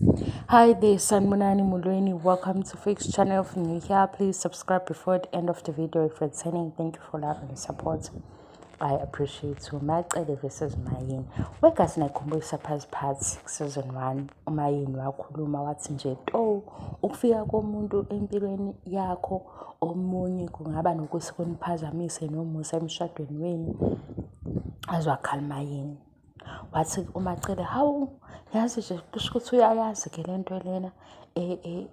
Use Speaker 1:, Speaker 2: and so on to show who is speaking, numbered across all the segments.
Speaker 1: Hi there, Sanibonani Molweni. Welcome to Fix Channel. If you're new here, please subscribe before the end of the video. If returning, thank you for love and support. I appreciate you. Macele versus Mayeni. Wegazi nakhumbula past parts season 1. UMayeni wakhuluma wathi nje to ukufika komuntu empilweni yakho omunye kungaba nokuthi kuniphazamise nomusa emshadweni wenu. Azwakhala uMayeni. Wathi uMacele, hawu, yazi nje kusho ukuthi uyayazi-ke le nto lena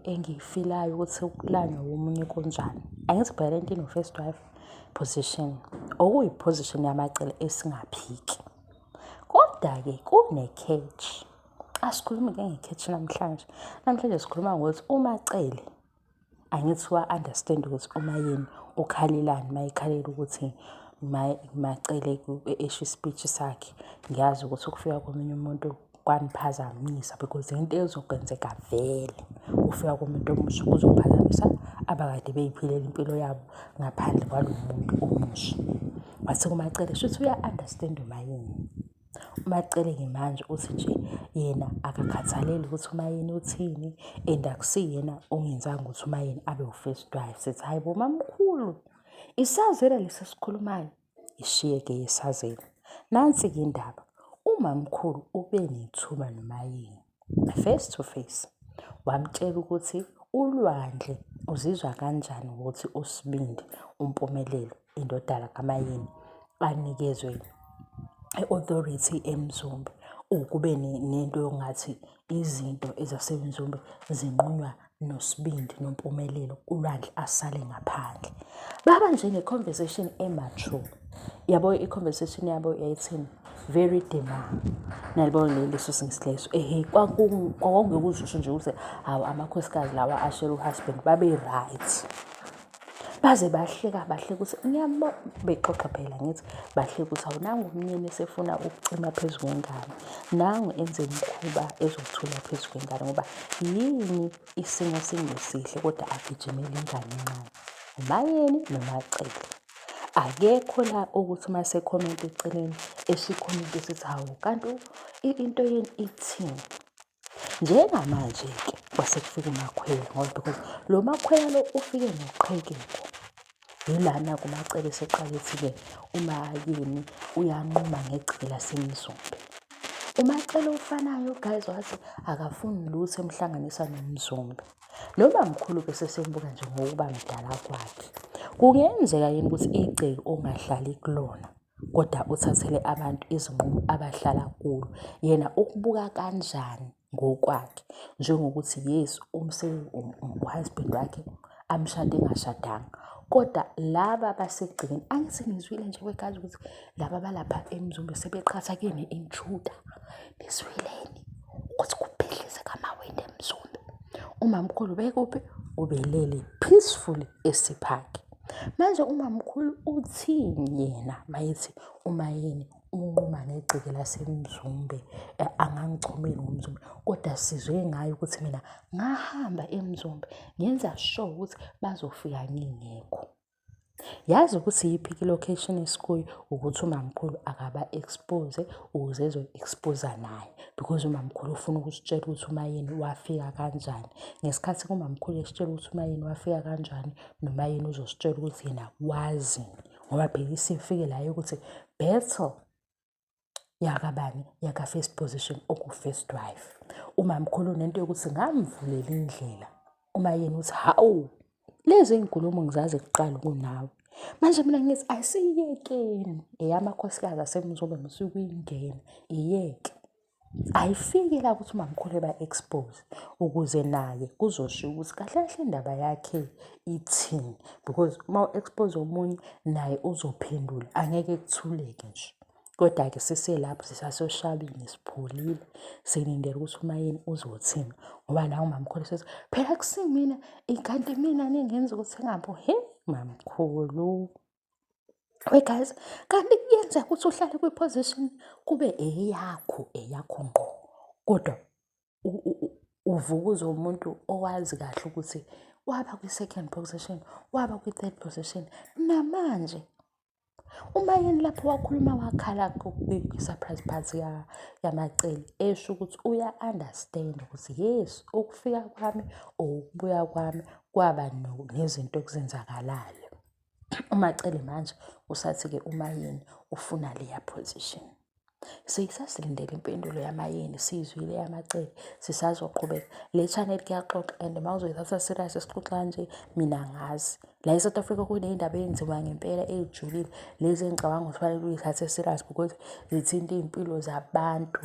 Speaker 1: engiyifilayo ukuthi ukulanywa womunye kunjani. Angithi phela lento ino-first wife position, okuyi-position yaMacele esingaphiki. Kodwa-ke kune-catch. Asikhulumi-ke nge-catch namhlanje. Namhlanje sikhuluma ngokuthi uMacele angithi wa-understand ukuthi uMayeni ukhalelani uma ekhalela ukuthi Macele esho i-speech sakhe. Ngiyazi ukuthi ukufika komunye umuntu kwaniphazamisa because into ezokwenzeka vele. Ukufika komuntu omusha kuzophazamisa abakade bey'philela impilo yabo ngaphandle kwalo muntu omusha. Wathi kuMacele shuthi uya-understand uMayeni. UMacele-ke manje uthi nje yena akakhathaleli ukuthi uMayeni uthini and akusiyena ongenzanga ukuthi uMayeni abe u-first wife. Sithi hhayi bo mamkhulu, isazela lesi esikhulumayo. Ishiye-ke isazela. Nansi-ke indaba, umamkhulu ube nethuba noMayeni face to face. Wamtshela ukuthi uLwandle uzizwa kanjani ukuthi uSibindi uMpumelelo indodana kaMayeni anikezwe i-authority eMzumbe. Kube nento yokungathi izinto ezaseMzumbe zinqunywa noSibindi noMpumelelo, uLwandle asale ngaphandle. Baba nje ne-conversation e-mature. Yabo i-conversation yabo yayithini? Very demure. Nalibona leso singisi leso. Ehhe kwakungeke uzusho nje ukuthi hawu amakhosikazi lawa ashela u-husband babe-right. Baze bahleka bahleka ukuthi ngiyabona bexoxa phela ngithi bahleka ukuthi hawu nangu umnyeni esefuna ukucima phezu kwengane. Nangu enze imikhuba ezothula phezu kwengane ngoba yini isimo singesihle kodwa agijimele ingane encane. UMayeni noMacele. Akekho la ukuthi uma esekhomenta eceleni esho ikhomenti esithi hawu kanti into yenu ithini. Njengamanje-ke kwase kufika uMakhwela ngoba because lo Makhwela lo ufike noqhekeko. Yilana-ke uMacele eseqala ethi-ke uMayeni uyanquma ngegceke laseMzumbe. UMacele ofanayo guys wathi akafuni lutho emhlanganisa noMzumbe. Nomamkhulu-ke sesembuka nje ngokuba mdala kwakhe. Kungenzeka yini ukuthi igceke ongahlali kulona kodwa uthathele abantu izinqumo abahlala kulo. Yena ukubuka kanjani ngokwakhe njengokuthi yes u-husband wakhe amshade engashadanga. Kodwa laba basegcekeni angithi nizwile nje wegazi ukuthi laba balapha eMzumbe sebeqhatha ke ne-intruder. Nizwileni ukuthi kubhidlizeka amawindi eMzumbe. Umamkhulu ubekuphi? Ubelele peacefully esiphakhi. Manje umamkhulu uthini yena mayethi uMayeni unquma ngegceke laseMzumbe angangichomeli ngoMzumbe kodwa sizwe ngayo ukuthi mina ngahamba eMzumbe ngenza sure ukuthi bazofika ngingekho. Yazi ukuthi iyiphi i-location esikuyo ukuthi umamkhulu akaba-expose ukuze ezo-expose naye because umamkhulu ufuna ukusitshela ukuthi uMayeni wafika kanjani. Ngesikhathi umamkhulu esitshela ukuthi uMayeni wafika kanjani noMayeni uzositshela ukuthi yena wazini ngoba phela isifike la yokuthi battle yakabani yaka-first position oku-first wife. Umamkhulu unento yokuthi ngamvulela indlela uMayeni uthi hawu lezi iy'nkulumo ngizazi kuqala kunawe. Manje mina ngithi asiyekeni eyamakhosikazi aseMzumbe musukuyingena iyeke. Ayifiki la ukuthi umamkhulu eba-expose ukuze naye kuzoshiwo ukuthi kahle kahle indaba yakhe ithini because uma u-expose omunye naye uzophendula angeke kuthuleke nje. Kodwa-ke siselapho sisasoshabeni sipholile silindele ukuthi uMayeni uzothini ngoba la umamkhulu sethi phela akusimina kanti mina ningenza ukuthi ngapho he mamkhulu. We guys, kanti kuyenzeka ukuthi uhlale kwi-position kube eyakho eyakho ngqo kodwa uvukuze umuntu owazi kahle ukuthi waba kwi-second position, waba kwi-third position namanje. UMayeni lapho wakhuluma wakhala kwi-surprise party yaMaCele esho ukuthi uya-understand ukuthi yes ukufika kwami or ukubuya kwami kwaba nezinto okuzenzakalayo. UMaCele manje usathi-ke uMayeni ufuna leya position. Sisasilindele impendulo yaMayeni, siyizwile eyamaCele, sisazoqhubeka. Le channel kuyaxoxa and uma uzoyithatha serious sixoxa kanje mina angazi. La e-South Africa kuney'ndaba ey'nzima ngempela ey'julile lezi engicabanga ukuthi kufanele uy'thathe serious because zithinta iy'mpilo zabantu.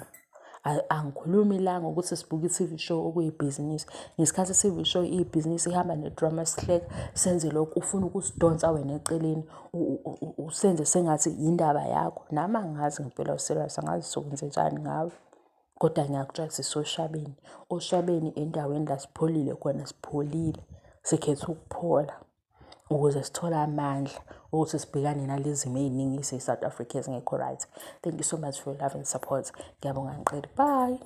Speaker 1: Angikhulumi la ngokuthi sibuka i-T_V show okuyibhizinisi. Ngesikhathi i-T_V show iyibhizinisi ihamba ne-drama sihleka senze lokhu ufuna ukusidonsa wena eceleni usenze sengathi yindaba yakho. Nami angazi ngempela u-serious angazi sokwenzenjani ngawe. Kodwa ngiyakutshela sisoshabeni. Oshabeni endaweni la sipholile khona sipholile, sikhetha ukuphola ukuze sithole amandla ukuthi sibhekane nalezi zimo ey'ningi ese-South Africa ezingekho right. Thank you so much for your love and support. Ngiyabonga ngiqede. Bye.